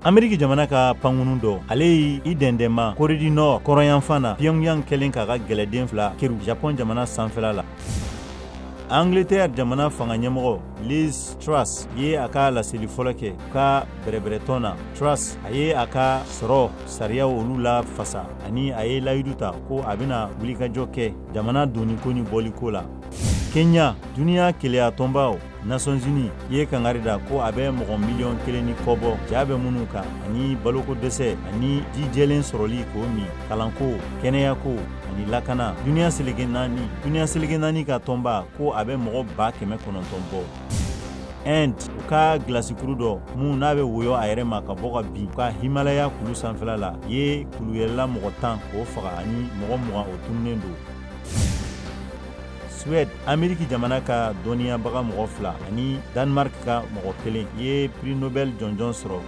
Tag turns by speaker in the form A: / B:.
A: Ameriki jamana ka pankurun dɔ, ale ye i dɛndɛnma Corée du Nord kɔrɔnyanfan na, Pyongyang kɛlen k'a ka gɛlɛden fila keru Japon jamana sanfɛla la. Angleterre jamana fanga ɲɛmɔgɔ Liz Truss ye a ka laseli fɔlɔ kɛ ka bɛrɛbɛrɛtɔn na. Truss, a ye a ka sɔrɔ sariyaw olu la fasa, ani a ye layidu ta ko a bɛna wulikajɔ kɛ jamana donniko ni bɔliko la. Kenya, duniya keleya tɔnbaw Nations Unies ye kangari da ko a bɛ mɔgɔ miliyɔn 1 ni kɔ bɔ ja bɛ minnu kan, ani baloko dɛsɛ ani ji jɛlen sɔrɔli k'o min, kalanko, kɛnɛyako ani lakana. Duniya seleke naani ka tɔnba ko a bɛ mɔgɔ 900,000 bɔ. Inde, u ka gilasikuru dɔ mun n'a bɛ woyɔ a yɛrɛ ma ka bɔ ka bin u ka Himalaya kulu sanfɛla la, ye kuluyɛlɛla mɔgɔ 10 k'o faga, ani mɔgɔ 20 o tununnen don. Suède, Ameriki jamana ka dɔnniyabaga mɔgɔ fila ani Danemark ka mɔgɔ kelen ye prix Nobel jɔnjɔn sɔrɔ.